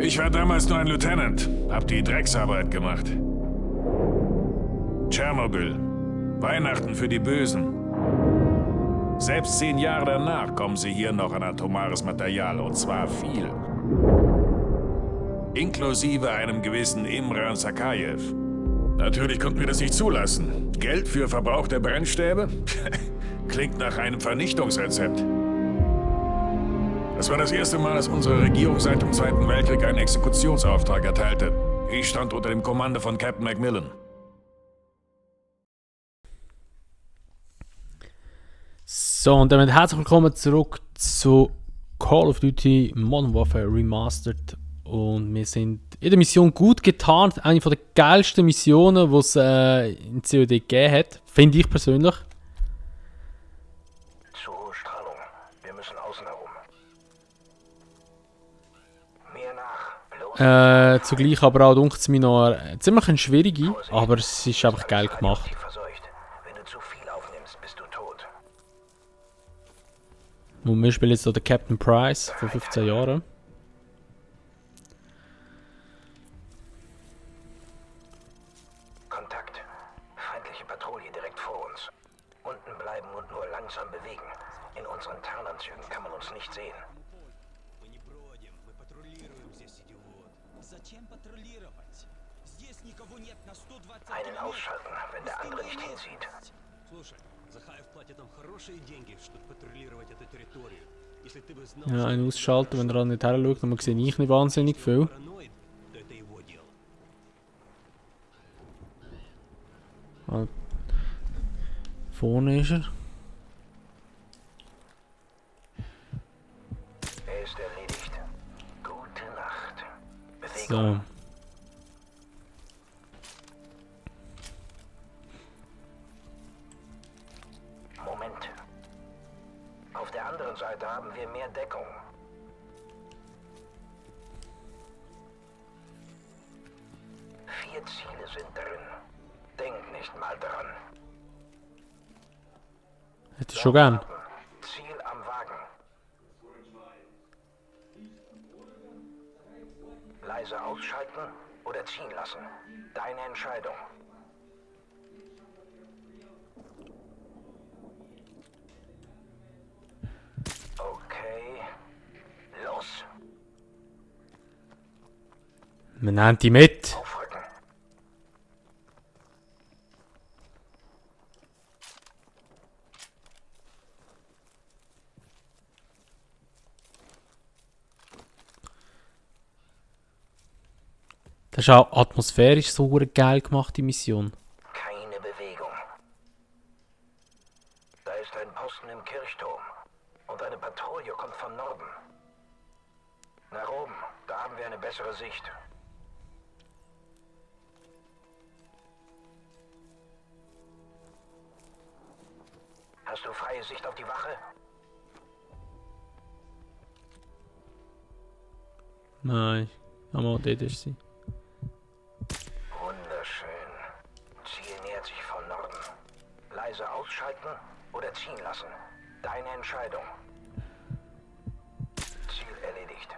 Ich war damals nur ein Lieutenant, hab die Drecksarbeit gemacht. Tschernobyl. Weihnachten für die Bösen. Selbst 10 Jahre danach kommen sie hier noch an atomares Material, und zwar viel. Inklusive einem gewissen Imran Sakayev. Natürlich konnten wir das nicht zulassen. Geld für verbrauchte Brennstäbe? Klingt nach einem Vernichtungsrezept. Das war das erste Mal, dass unsere Regierung seit dem Zweiten Weltkrieg einen Exekutionsauftrag erteilte. Ich stand unter dem Kommando von Captain Macmillan. So, und damit herzlich willkommen zurück zu Call of Duty Modern Warfare Remastered. Und wir sind in der Mission gut getan. Eine der geilsten Missionen, die es in COD gegeben hat. Finde ich persönlich. Zu hohe Strahlung. Wir müssen außen herum. Mir nach. Los. Zugleich aber auch dunkt es mir noch ziemlich eine schwierige, aber es ist einfach geil gemacht. Wenn du zu viel aufnimmst, bist du tot. Und wir spielen jetzt hier den Captain Price vor 15 Jahren. Kontakt. Feindliche Patrouille direkt vor uns. Unten bleiben und nur langsam bewegen. In unseren Tarnanzügen kann man uns nicht sehen. Einen ausschalten, wenn der andere nicht hinsieht. Ja, einen ausschalten, wenn er nicht her schaut, dann sehe ich nicht wahnsinnig viel. Ah, vorne ist er. Er ist erledigt. Gute Nacht. Bewegung. So. Moment. Auf der anderen Seite haben wir mehr Deckung. Vier Ziele sind drin. Denk nicht mal dran. Hätte ich schon gern. Ziel am Wagen. Leise ausschalten oder ziehen lassen. Deine Entscheidung. Okay. Los. Wir nehmen die mit. Aufrücken. Das ist auch atmosphärisch so geil gemacht, die Mission. Keine Bewegung. Da ist ein Posten im Kirchturm. Und eine Patrouille kommt von Norden. Nach oben, da haben wir eine bessere Sicht. Hast du freie Sicht auf die Wache? Nein. Aber dort ist sie. Wunderschön. Ziel nähert sich von Norden. Leise ausschalten oder ziehen lassen. Deine Entscheidung. Ziel erledigt.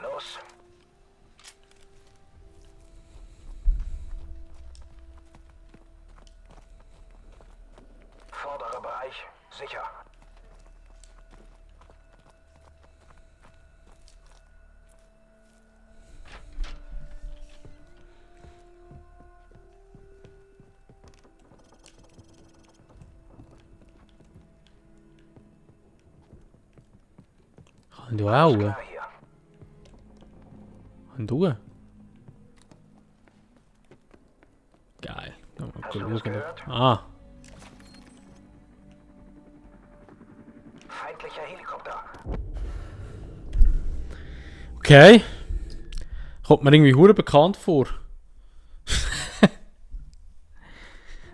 Los. Vorderer Bereich sicher. Kann du auch? Klar hier. Kann du? Geil. Mal Hast du was schauen. gehört? Ah. Feindlicher Helikopter. Okay. Kommt mir irgendwie hure bekannt vor.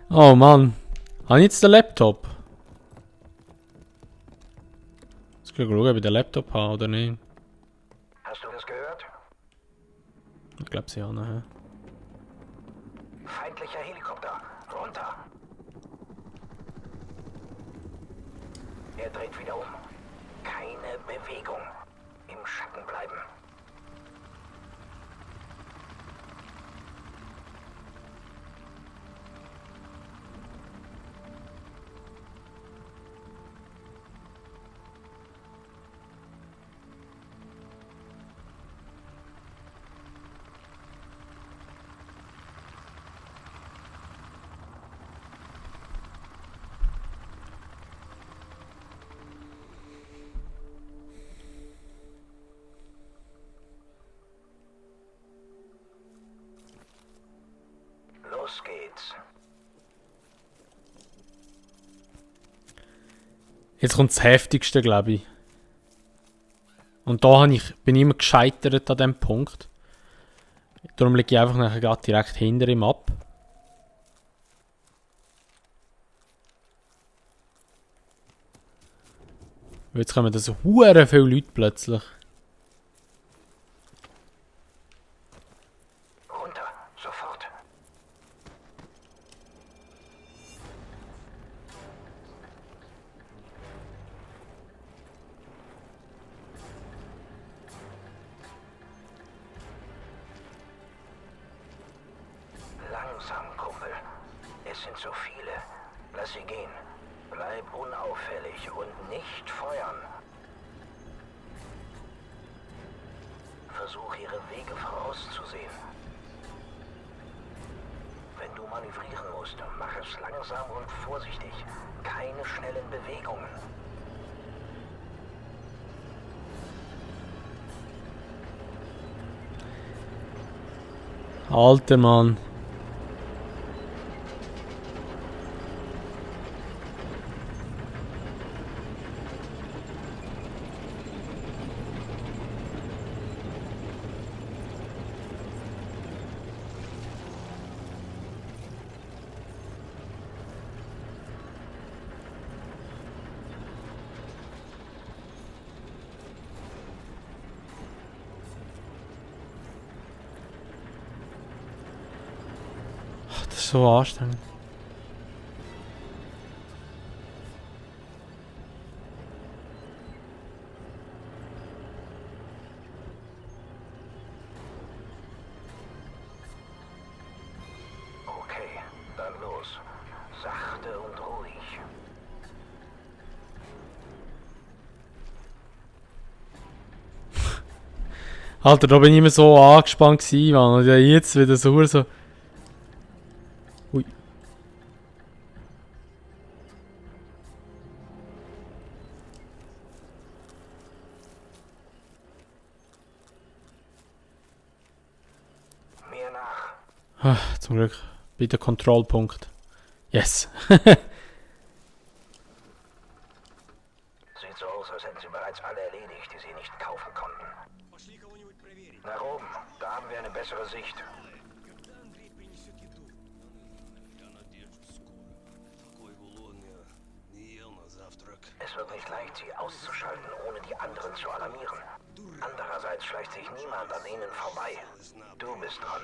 Oh Mann. Habe ich jetzt den Laptop? Jetzt kann ich schauen, ob ich den Laptop habe oder nicht. Hast du das gehört? Ich glaube sie haben. Ja. Feindlicher Helikopter. Runter. Er dreht wieder um. Keine Bewegung. Im Schatten bleiben. Los geht's. Jetzt kommt das Heftigste, glaube ich. Und da bin ich immer gescheitert an diesem Punkt. Darum lege ich einfach nachher gerade direkt hinter ihm ab. Und jetzt kommen da so hure viele Leute plötzlich. Runter, sofort. Langsam, Kumpel. Es sind so viele. Lass sie gehen. Bleib unauffällig und nicht feuern. Versuch, ihre Wege vorauszusehen. Wenn du manövrieren musst, mach es langsam und vorsichtig. Keine schnellen Bewegungen. Alter Mann. Das ist so anstrengend. Okay, dann los. Sachte und ruhig. Alter, da bin ich immer so angespannt gewesen, Mann. Und ja, jetzt wieder so. Ui. Mir nach. Zum Glück. Bitte Kontrollpunkt. Yes. Sieht so aus, als hätten sie bereits alle erledigt, die sie nicht kaufen konnten. Nach oben, da haben wir eine bessere Sicht. Es wird nicht leicht, sie auszuschalten, ohne die anderen zu alarmieren. Andererseits schleicht sich niemand an ihnen vorbei. Du bist dran.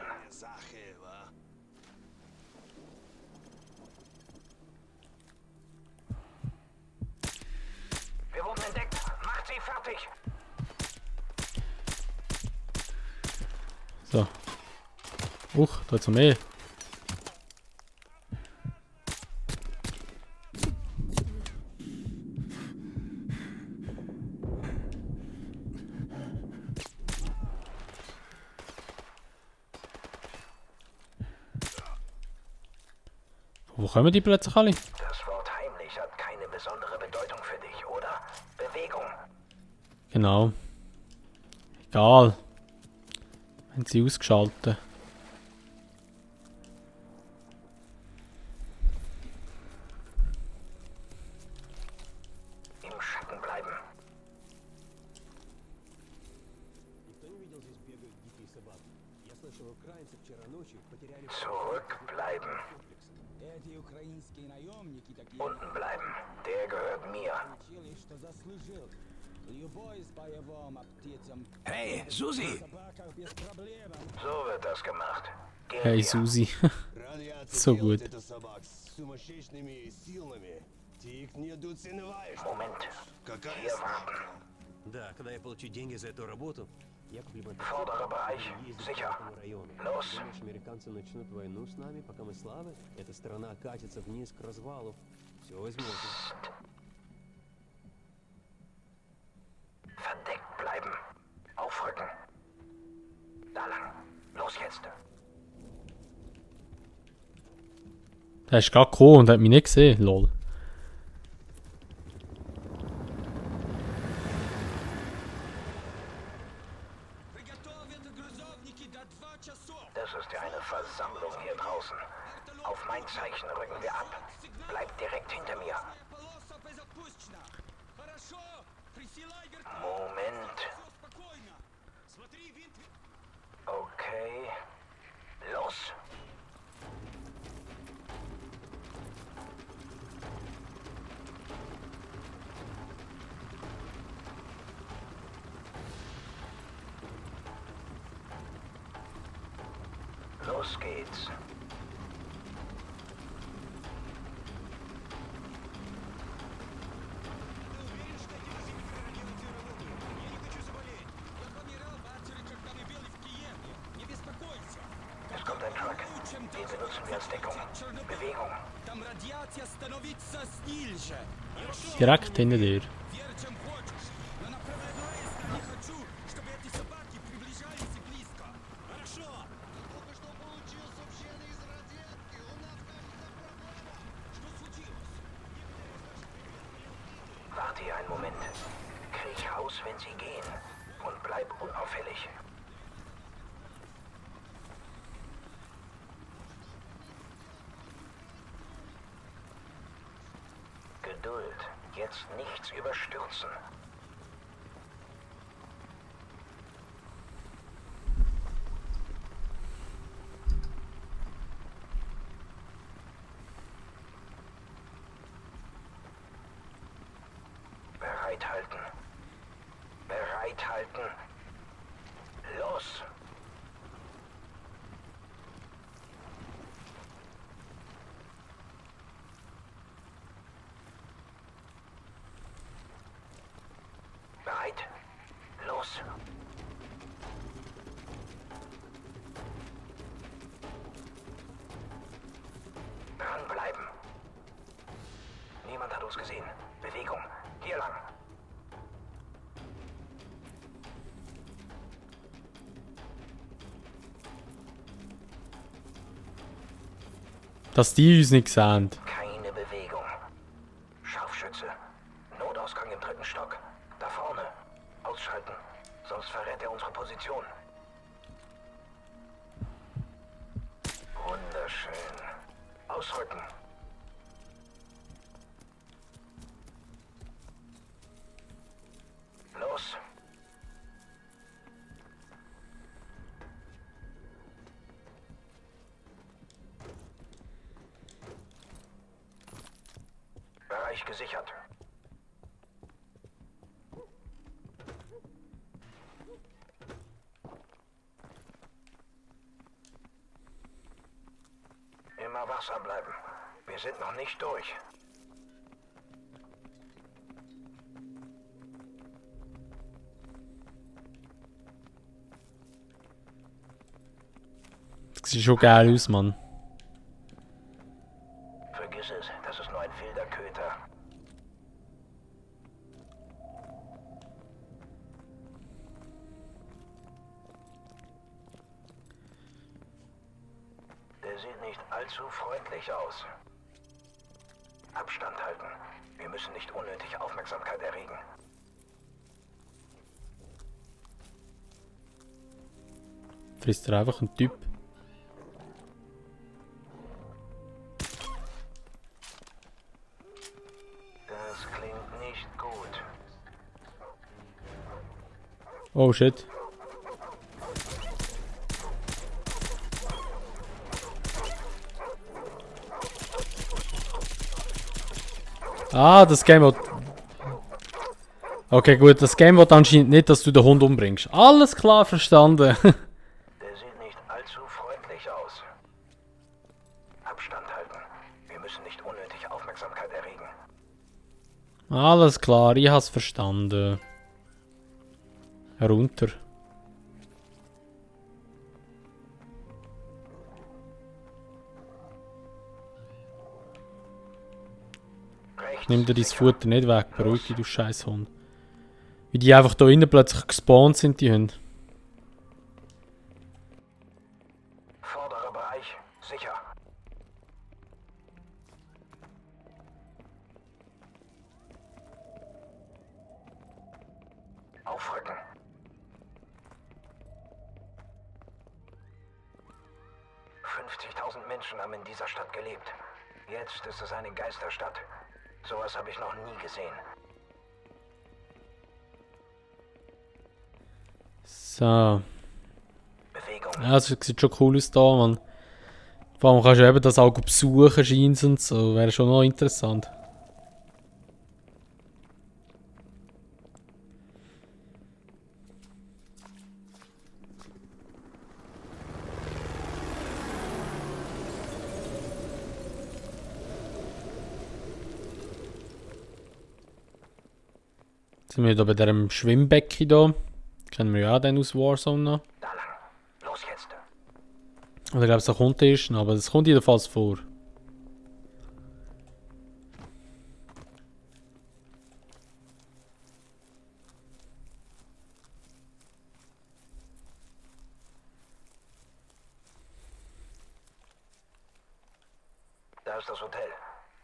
Wir wurden entdeckt. Macht sie fertig. So. Da ist noch mehr. Wo kommen die plötzlich alle? Das Wort heimlich hat keine besondere Bedeutung für dich, oder? Bewegung. Genau. Egal. Haben sie ausgeschaltet. Im Schatten bleiben. Zurückbleiben. Unten bleiben. Der gehört mir. Hey, Susi! So wird das gemacht. Gehen Hey wir. Susi. So gut. Moment. Hier warten. Да, когда я получу деньги за эту работу, я куплю мотоцикл. Vorderer Bereich. Ездить Sicher. по этому району. Los. Думаешь, американцы начнут войну с нами, пока мы слабы? Эта страна катится вниз к развалу. Все возможно. Verdeckt bleiben. Aufrücken. Da lang. Los jetzt. Der ist gerade gekommen und hat mich nicht gesehen. Lol. Das ist ja eine Versammlung hier draußen. Auf mein Zeichen rücken wir ab. Bleib direkt hinter mir. Moment. Okay. Los. Los geht's. Es kommt ein Truck. Den benutzen wir als Deckung. Bewegung. Direkt hinter dir. Warte hier einen Moment. Kriech raus, wenn sie gehen. Und bleib unauffällig. Geduld. Jetzt nichts überstürzen. Bereithalten. Bereithalten. Los. Bereit. Los. Dranbleiben. Niemand hat uns gesehen. Bewegung. Hier lang. Dass die uns nicht sehen. Keine Bewegung. Scharfschütze. Notausgang im 3. Stock. Da vorne. Ausschalten. Sonst verrät er unsere Position. Wunderschön. Ausrücken. Los. Bereich gesichert. Immer wachsam bleiben. Wir sind noch nicht durch. Das sieht schon geil aus, Mann. Vergiss es, das ist nur ein wilder Köter. Der sieht nicht allzu freundlich aus. Abstand halten. Wir müssen nicht unnötig Aufmerksamkeit erregen. Frisst er einfach einen Typ. Das klingt nicht gut. Oh shit. Ah, das Game wird... Okay, gut, das Game wird anscheinend nicht, dass du den Hund umbringst. Alles klar, verstanden. Der sieht nicht allzu freundlich aus. Abstand halten. Wir müssen nicht unnötig Aufmerksamkeit erregen. Alles klar, ich hab's verstanden. Runter. Nimm dir dein Futter nicht weg, beruhig dich, du scheiß Hund. Wie die einfach da innen plötzlich gespawnt sind, die Hunde. Vorderer Bereich sicher. Aufrücken. 50.000 Menschen haben in dieser Stadt gelebt. Jetzt ist es eine Geisterstadt. Sowas habe ich noch nie gesehen. So. Bewegung. Ja, es sieht schon cool aus da, man. Vor allem kannst du eben das auch besuchen, scheint und so. Wäre schon noch interessant. Sind wir da bei diesem Schwimmbecken da? Kennen wir ja auch den aus Warzone noch. Da lang. Los jetzt. Oder ich glaube, da kommt erst noch, aber das kommt jedenfalls vor. Da ist das Hotel.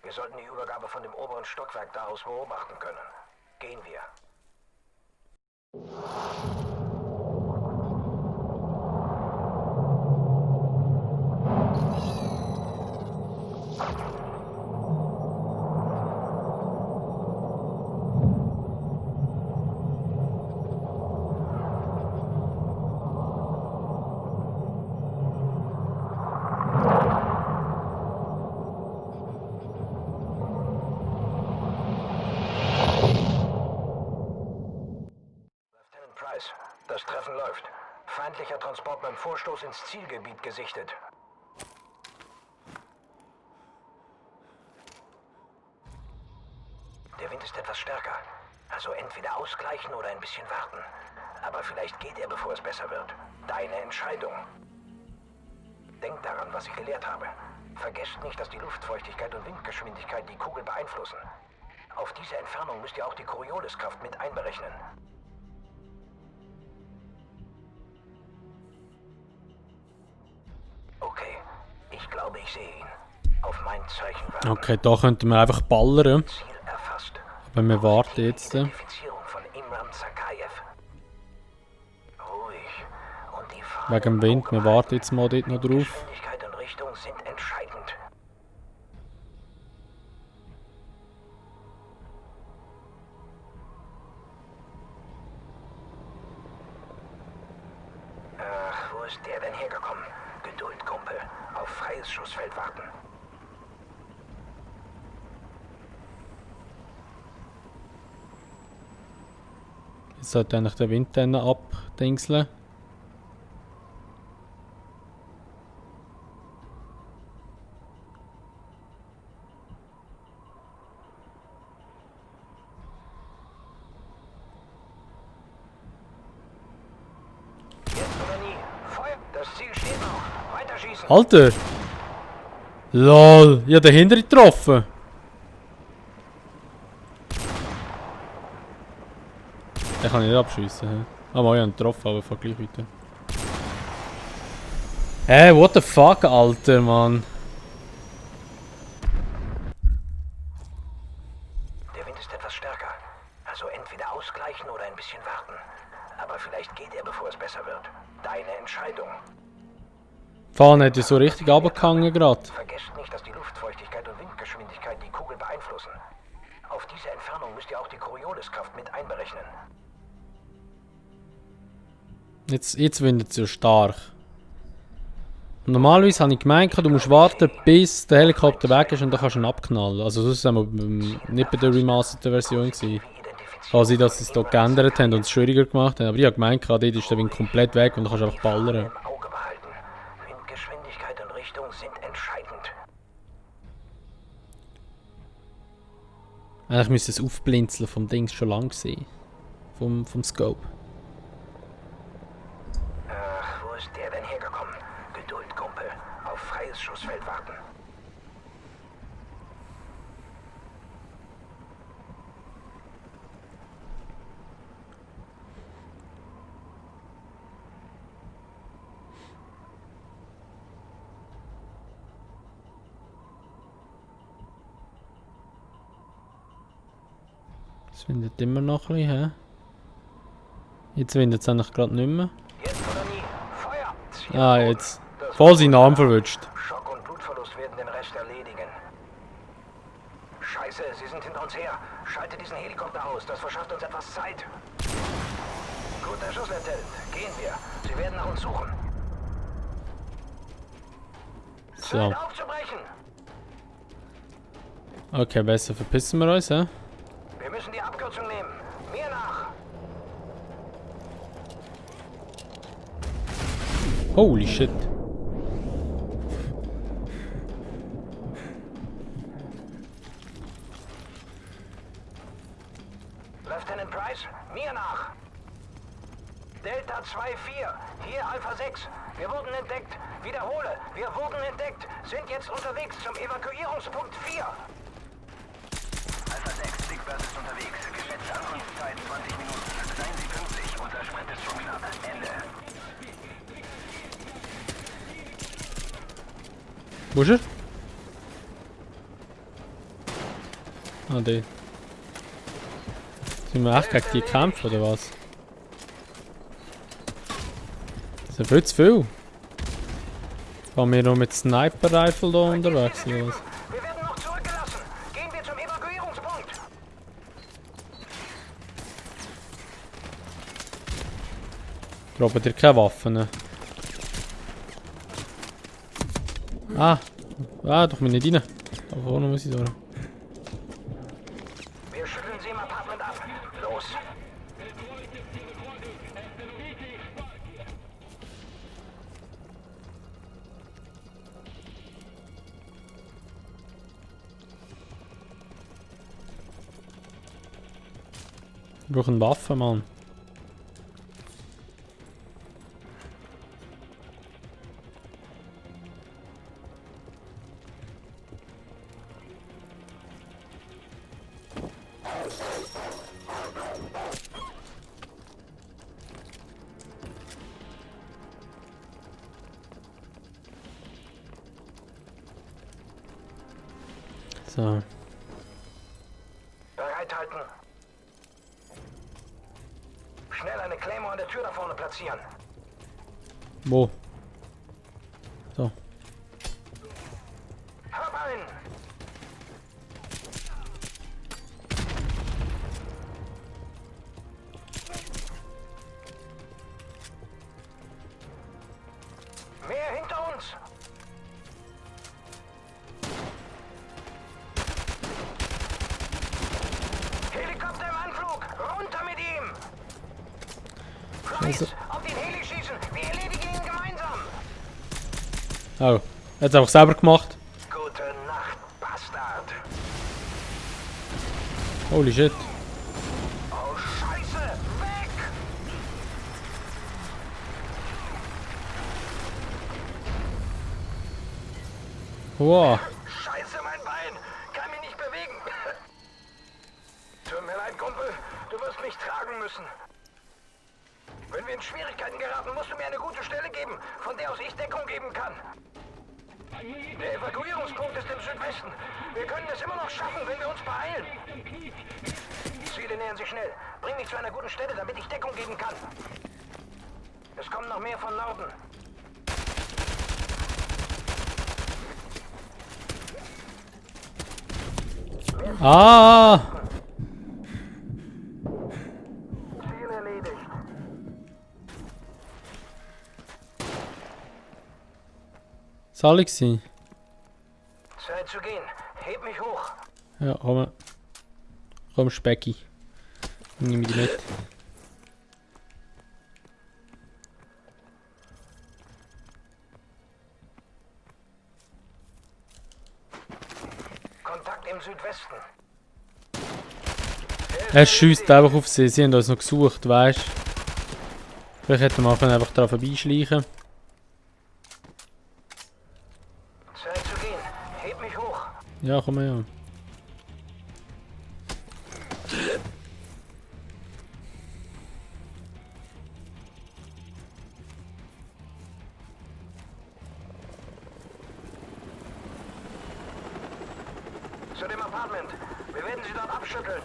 Wir sollten die Übergabe von dem oberen Stockwerk da aus beobachten können. Gehen wir. Price, das Treffen läuft. Feindlicher Transport beim Vorstoß ins Zielgebiet gesichtet. Der Wind ist etwas stärker. Also entweder ausgleichen oder ein bisschen warten. Aber vielleicht geht er, bevor es besser wird. Deine Entscheidung. Denk daran, was ich gelehrt habe. Vergesst nicht, dass die Luftfeuchtigkeit und Windgeschwindigkeit die Kugel beeinflussen. Auf diese Entfernung müsst ihr auch die Corioliskraft mit einberechnen. Okay, ich glaube, ich sehe ihn. Auf mein Zeichen warten. Okay, da könnten wir einfach ballern. Ziel erfasst. Aber wir warten jetzt. Identifizierung von Imran Zakayev. Ruhig. Und die Farbe Wegen dem Wind, wir warten jetzt mal dort noch drauf. Geschwindigkeit und Richtung sind entscheidend. Ach, wo ist der denn hergekommen? Geduld, Kumpel. Auf freies Schussfeld warten. Jetzt sollte eigentlich der Wind dann abdingseln. Jetzt oder nie. Feuer. Das Ziel steht noch. Weiterschießen. Alter! LOL! Ich habe den hinter getroffen! Den kann ich nicht abschiessen. He? Ah, mal, ich habe ihn getroffen, aber fahr gleich weiter. Hey, what the fuck, Alter, Mann! Der Wind ist etwas stärker. Also entweder ausgleichen oder ein bisschen warten. Aber vielleicht geht er, bevor es besser wird. Deine Entscheidung. Fahren hat ja so richtig runtergehangen gerade. Vergesst nicht, dass die Luftfeuchtigkeit und Windgeschwindigkeit die Kugel beeinflussen. Auf diese Entfernung müsst ihr auch die Corioliskraft mit einberechnen. Jetzt windet es ja stark. Und normalerweise habe ich gemeint, du musst warten, bis der Helikopter weg ist und dann kannst du ihn abknallen. Also sonst waren wir nicht bei der remasterten Version gewesen. Kann sein, dass sie es dort geändert haben und es schwieriger gemacht haben. Aber ich habe gemeint, dort ist der Wind komplett weg und dann kannst du einfach ballern. Im Auge behalten. Windgeschwindigkeit und Richtung sind entscheidend. Eigentlich müsste das Aufblinzeln vom Dings schon lang sehen. Vom Scope. Ach, wo ist der denn hergekommen? Geduld, Kumpel. Auf freies Schussfeld warten. Es windet immer noch ein bisschen, hä? Jetzt windet es eigentlich gerade nicht mehr. Jetzt oder nie. Feuer. Ziel Ah, auf. jetzt. Das Voll seinen Namen verwünscht. uns her. Schalte diesen Helikopter aus. Das verschafft uns etwas Zeit. Guter Schuss, Lieutenant. Gehen wir. Sie werden nach uns suchen. So. Zeit aufzubrechen. Okay, besser verpissen wir uns, hä? Wir müssen die Abkürzung nehmen. Mir nach. Holy shit. Lieutenant Price, mir nach. Delta 2-4, hier Alpha 6. Wir wurden entdeckt. Wiederhole, wir wurden entdeckt. Sind jetzt unterwegs zum Evakuierungspunkt 4. Alpha 6, Big Bird ist unterwegs. Geschätzte Ankunftszeit 20 Minuten. Seien Sie pünktlich, unser Sprint ist schon knapp. Ende. Wo ist er? Ah, der. Sind wir echt gegen die kämpfen, oder was? Das ist ja viel zu viel. Waren wir noch mit Sniper-Rifle da unterwegs, oder was? Wir werden noch zurückgelassen. Gehen wir zum Evakuierungspunkt. Droppt ihr keine Waffen? Ne? Ah, doch mir nicht rein. Da vorne muss ich durch. Wir schütteln sie im Apartment ab. Los. Wir brauchen Waffen, Mann. So. Bereithalten. Schnell eine Claymore an der Tür da vorne platzieren. Wo? So. Hab einen. Mehr hinter uns. Helikopter im Anflug. Runter mit ihm. Price, auf den Heli schießen. Wir erledigen ihn gemeinsam. Oh. Er hat es einfach selber gemacht. Gute Nacht, Bastard. Holy shit. Oh, Scheiße. Weg. Wow. Scheiße, mein Bein. Kann mich nicht bewegen. Tut mir leid, Kumpel. Du wirst mich tragen müssen. Wenn wir in Schwierigkeiten geraten, musst du mir eine gute Stelle geben, von der aus ich Deckung geben kann. Der Evakuierungspunkt ist im Südwesten. Wir können es immer noch schaffen, wenn wir uns beeilen. Ziele nähern sich schnell. Bring mich zu einer guten Stelle, damit ich Deckung geben kann. Es kommen noch mehr von Norden. Ah! Ziel erledigt. Soll ich sein? Zeit zu gehen. Heb mich hoch. Ja, komm. Komm, Specki. Nimm mich mit. Kontakt im Südwesten. Er schießt einfach auf sie. Sie haben uns noch gesucht, weißt du? Vielleicht hätten wir einfach daran vorbeischleichen. Zeit zu gehen. Heb mich hoch. Ja, komm her. Zu dem Apartment. Wir werden sie dort abschütteln.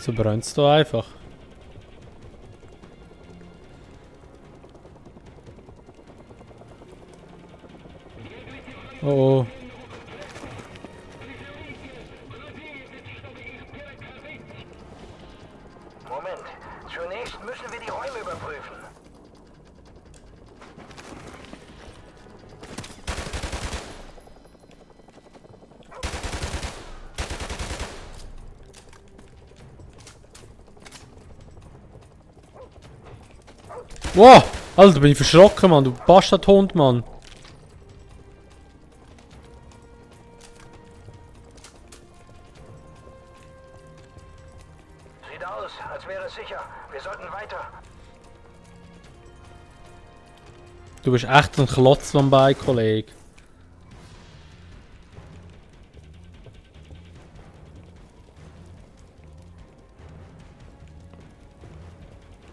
So brennt es da einfach. Oh oh. Moment. Zunächst müssen wir die Räume überprüfen. Wow! Alter, bin ich verschrocken, Mann. Du Bastardhund, Mann. Sieht aus, als wäre es sicher. Wir sollten weiter. Du bist echt ein Klotz am Bein, Kollege.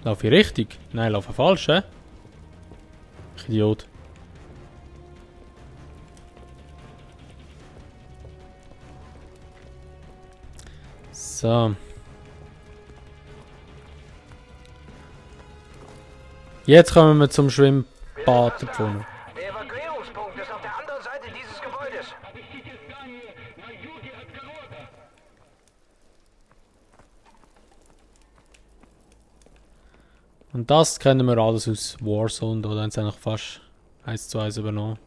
Laufe ich richtig? Nein, laufe falsch, hä? Ich Idiot. So. Jetzt kommen wir zum Schwimmbad davon. Der Evakuierungspunkt ist auf der anderen Seite dieses Gebäudes. Und das kennen wir alles aus Warzone, da haben sie eigentlich fast 1:1 übernommen.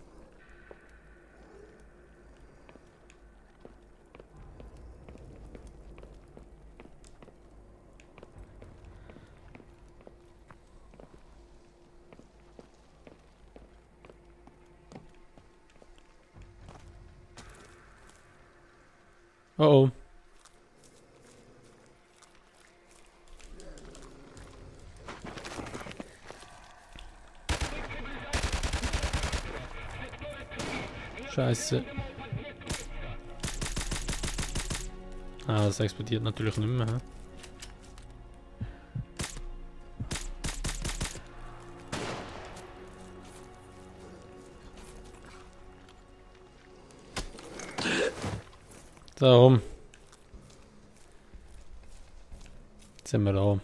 Oh oh. Scheiße. Ah, das explodiert natürlich nicht mehr. Hä? Darum. Jetzt sind wir da. Alpha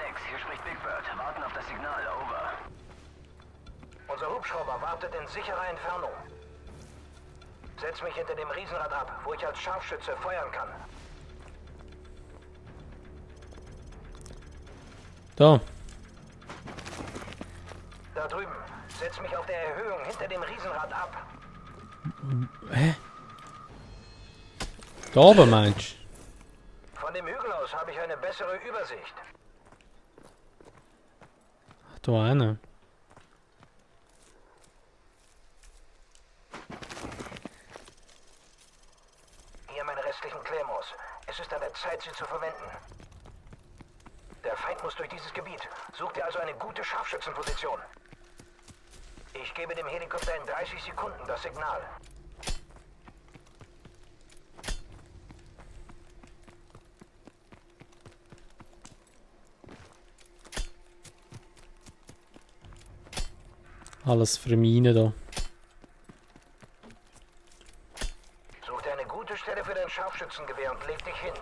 6, hier spricht Big Bird. Warten auf das Signal, over. Unser Hubschrauber wartet in sicherer Entfernung. Setz mich hinter dem Riesenrad ab, wo ich als Scharfschütze feuern kann. Da. Da drüben. Setz mich auf der Erhöhung hinter dem Riesenrad ab. Hä? Da oben meinst Von dem Hügel aus habe ich eine bessere Übersicht. du? Da einer. Hier meine restlichen Claymores. Es ist an der Zeit, sie zu verwenden. Der Feind muss durch dieses Gebiet. Such dir also eine gute Scharfschützenposition. Ich gebe dem Helikopter in 30 Sekunden das Signal. Alles für Mine da. Such dir eine gute Stelle für dein Scharfschützengewehr und leg dich hin.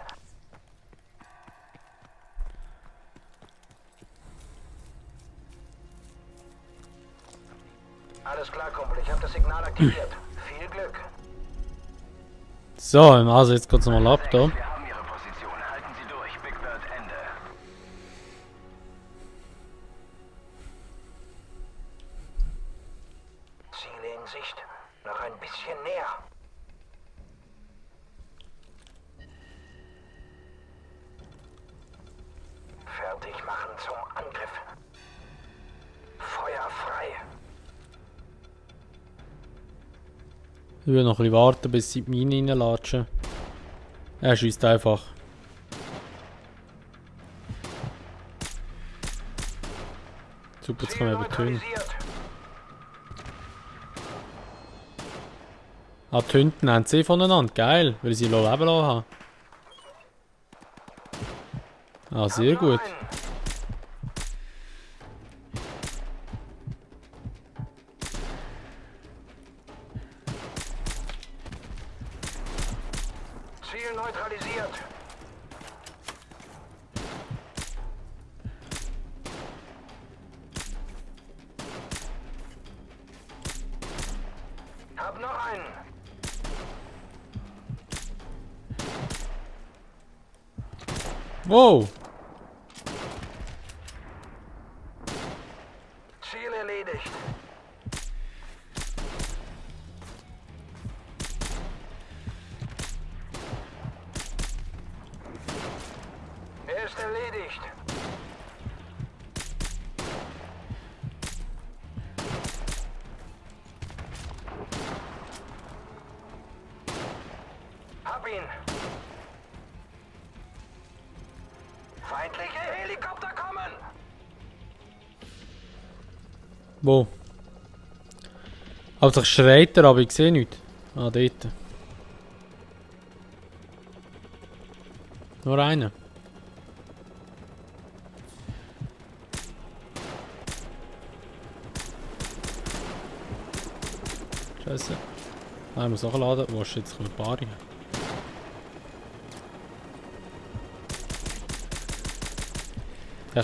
Alles klar, Kumpel. Ich habe das Signal aktiviert. Viel Glück. So, also jetzt geht's mal ab da. Wir haben Ihre Position. Halten Sie durch. Big Bird, Ende. Ziele in Sicht. Noch ein bisschen näher. Fertig machen zum Angriff. Feuer frei. Ich will noch ein bisschen warten, bis sie die Mine reinlatschen. Er schießt einfach. Super, jetzt können wir eben tönen. Ah, die Hünden haben sie voneinander. Geil, weil sie leben lassen haben. Ah, sehr gut. Ziel neutralisiert. Wow! Ziel erledigt. Er ist erledigt. Hab ihn. Feindliche Helikopter kommen. Wo? Aber sich schreit er, aber ich sehe nichts. Ah, dort. Nur einer. Scheiße. Ah, ich muss nachladen. Wo ist jetzt ein paar? Den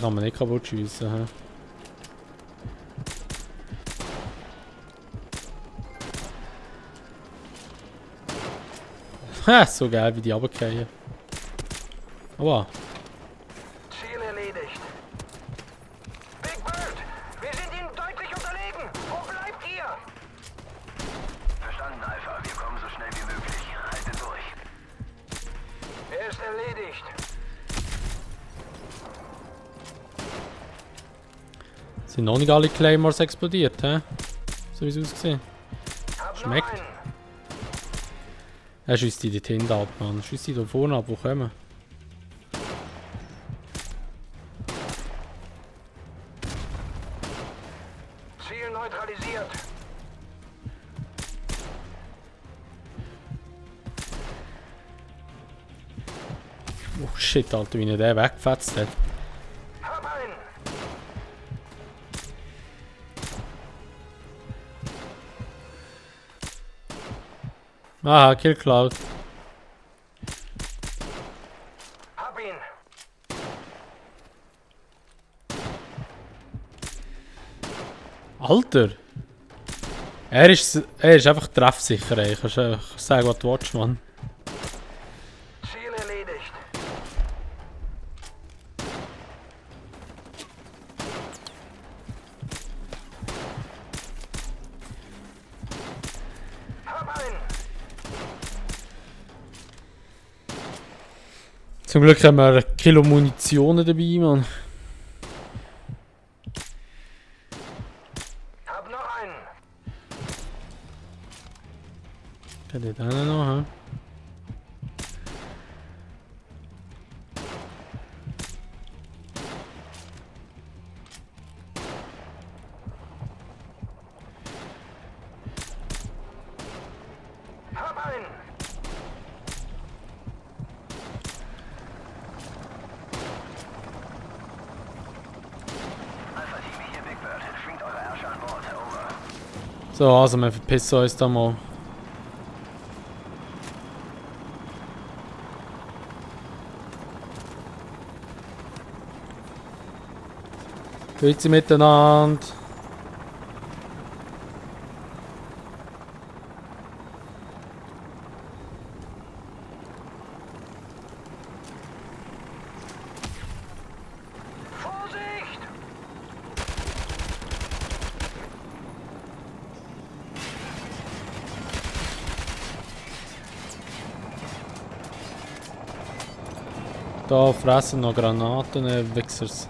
kann man nicht kaputt schiessen. He? Ha, so geil wie die runterfallen. Aua. Ziel erledigt. Big Bird, wir sind Ihnen deutlich unterlegen. Wo bleibt ihr? Verstanden, Alpha. Wir kommen so schnell wie möglich. Halte durch. Er ist erledigt. Sind noch nicht alle Claymores explodiert, hä? So wie es aussieht. Hab Schmeckt. noch einen. Er schießt die dort hinten ab, Mann. Schießt die da vorne ab, wo kommen. Ziel neutralisiert. Oh shit, Alter, wie er den weggefetzt hat. Hab einen. Aha, Kill Cloud. Hab ihn. Alter! Er ist einfach treffsicher, ey. Kannst du sagen, was du willst, Mann. Ziel erledigt. Hab einen. Zum Glück haben wir ein Kilo Munition dabei, Mann. Hab noch einen. Geht dort einen noch, hä? Hab einen. Alpha Team, hier Big Bird. Schwingt eure Ärsche an Bord. Over. So, also wir verpissen uns da mal. Grüezi miteinander. Vorsicht! Da fressen noch Granaten, Wichsers.